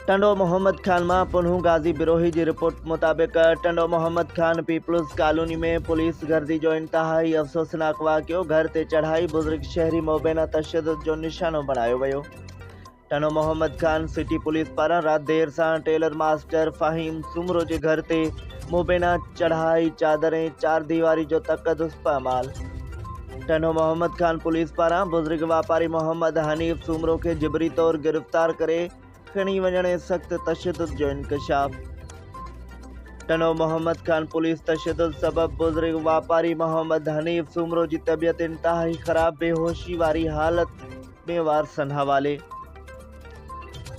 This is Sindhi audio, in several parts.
ٽنڊو محمد خان مان پنهون غازي بروهي جي رپورٽ مطابق Tando Muhammad Khan peoples colony ۾ police گردي جو انتهائي افسوسناڪ واقعو، گهر تي چڙهائي بزرگ شهري مبينا تشدد جو نشانو بڻايو ويو. ٽنڊو محمد خان سٽي پوليس پاران رات دير سان ٽيلر ماسٽر فهيم سومرو جي گهر تي مبينا چڙهائي چادر ۽ چارديواري جو تقدس پامال. ٽنڊو محمد خان پوليس پاران بزرگ واپاري محمد حنيف سومرو کي جبري طور گرفتار ڪري کڻي وڃڻ ۽ سخت تشدد جو انڪشاف. ٽنڊو محمد خان پوليس تشدد سبب بزرگ واپاري محمد حنيف سومرو جي طبيعت انتهائي خراب بيهوشي واري حالت ۾ وارثن حوالي.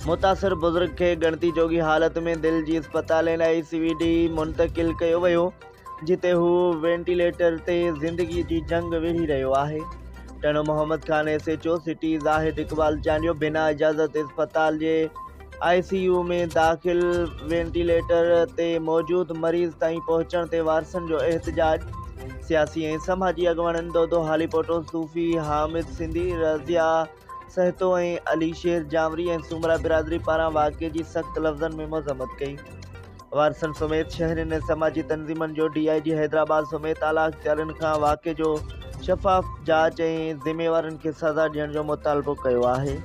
متاثر بزرگ کي ڳڻتي جوڳي حالت ۾ دل جي اسپتال N I C V D منتقل ڪيو ويو. جتي هو وينٽيليٽر تي زندگي جي جنگ وڙهي رهيو آهي. Tando Muhammad Khan S H O city Zahid Iqbal Chandio بنا اجازت اسپتال جي آء سي يو ۾ داخل وينٽيليٽر تي موجود مريض تائين پهچڻ تي وارثن جو احتجاج، سياسي ۽ سماجي اڳواڻن دودو هاليپوٽو، صوفي حامد سنڌي، رضيه سهتو ۽ علي شير جانوري ۽ سومرا برادري پاران واقعي جي سخت لفظن ۾ مذمت ڪئي. وارثن سميت شهرين ۽ سماجي تنظيمن جو ڊي I جي حيدرآباد سميت اعليٰ اختيارين کان واقعي جو شفاف جاچ ۽ ذميوارن کي سزا ڏيڻ جو مطالبو ڪيو آهي.